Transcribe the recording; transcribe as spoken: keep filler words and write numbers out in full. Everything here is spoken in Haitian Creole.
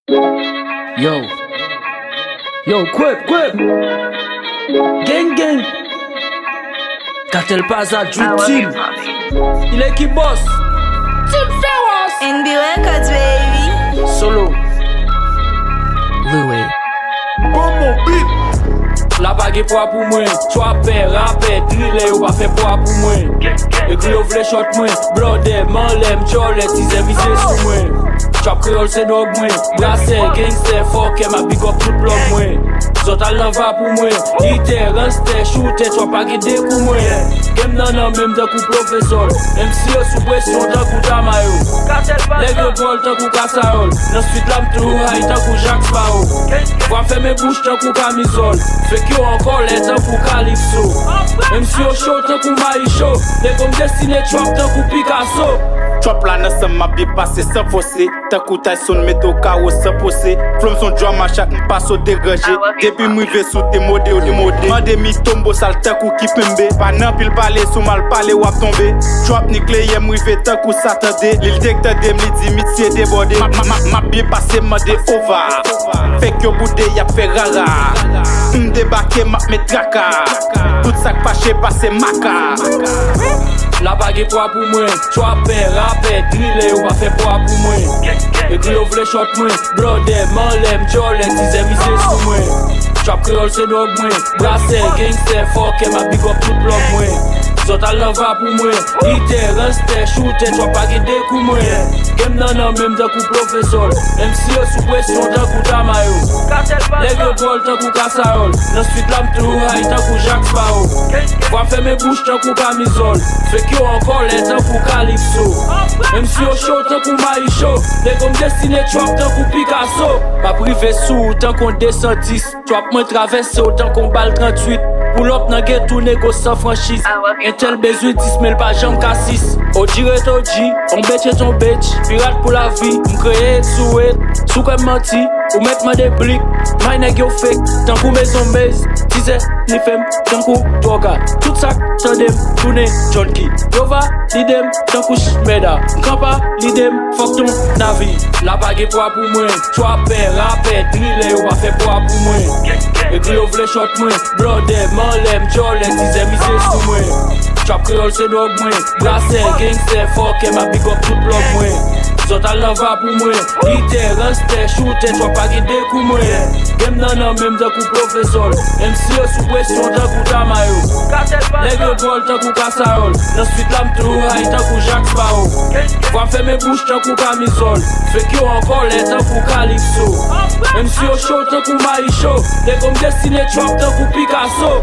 Yo. Yo, Kwep, Kwep. Gang, gang. Katel Paza, Dream Team. Il est qui boss? Team Feroz. N B Records, baby. Solo. Louis. Bon, mon beat. La pa gen pwa pou mwen. Trapè, rapè, drilè, yo pa fè pwa pou mwen. Ekri yo vle shot mwen. Blòdè, manlè, m djòlè, tizè mize sou mwen. Trap kreyòl se dòg mwen. Brasè, gangstè, fòkè, m ap big up tout blòk mwen. Zòt al nan va pou mwen. Itè, ranstè, choutè, trap pa gen de kou mwen. Game nan nan menm tankou pwofesò. M C yo sou presyon tankou Tamayo. Nèg yo dwòl tankou Kasayòl. Nan street la m tou high tankou Jak Sparrow. Vwa m fèmen bouch tankou kamizòl. Fake yo an kòlè tankou Calypso. M C yo cho tankou Mayi Cho. Nèg yo m destine trap tankou Picasso. Trap la nan san m ap byen pase san fòse. Tankou Tyson mete w kawo san pose. Flow m son drum a chak m pa sote granje. Depi m rive sou te mode yo demode. Mande mi tombo sal tankou Kipembe. Pa nan pil pale sou mal pale w ap tonbe. Trap nikleyè m rive tankou sa tande. Li l te k tande m li di misye debòde. M ap- m ap- m ap- m ap byen pase mande ova. Fake yo boude y ap fè rara. M debake m ap met traka. Tout sa k fache pase maka. La pa gen pwa pou mwen. Trapè, rapè, drilè, yo pa fè pwa pou mwen. Ekri yo vle shot mwen. Blòdè, manlè, m djòlè, tizè mize sou mwen. Trap kreyòl se dòg mwen. Brasè, gangstè, fòkè, m ap big up tout blòk mwen. Zòt al nan va pou mwen. Itè, ranstè, choutè, trap pa gen de kou mwen. Game nan nan menm tankou pwofesò. M C yo sou presyon tankou Tamayo. Nèg yo dwòl tankou Kasayòl. Nan street la m tou high tankou Jak Sparrow. Vwa m fèmen bouch tankou kamizòl. Fake yo an kòlè tankou Calypso. M C yo cho tankou Mayi Cho. Nèg yo m destine trap tankou Picasso. M ap rive sou ou tankou yon de san dis. Trap mwen travèse w tankou yon bal tranntuit. Pull up nan geto nego san franchiz. Entèl bezwen dis men l pa janm ka sis. O G ret O G, on bitch ret on bitch. Pirat pou lavi, m kreye et sou et. Si w kwè m manti, ou mèt mande blik. May nèg yo fake, tankou Maison Maze. Tizè, ni fè m tankou dwòga. Tout sa k tande m, tounen junkie. Yo valide m tankou Shmeda. M kanpa lide m, fòk ton navi. La pa gen pwa pou mwen. Trapè, rapè, drilè, yo pa fè pwa pou mwen. Ekri yo vle shot mwen. Blòdè, manlè, m djòlè, tizè mize sou mwen. Trap kreyòl se dòg mwen. Brasè, gangstè, fòkè, m ap big up tout blòk mwen. Zòt al nan va pou mwen. Itè, ranstè, choutè, trap pa gen de kou mwen. Game nan nan menm tankou pwofesò. M C yo sou presyon tankou Tamayo. Nèg yo dwòl tankou Kasayòl. Nan street la m tou high tankou Jak Sparrow. Vwa m fèmen bouch tankou kamizòl. Fake yo an kòlè tankou Calypso. M C yo cho tankou Mayi Cho. Nèg yo m destine trap tankou Picasso.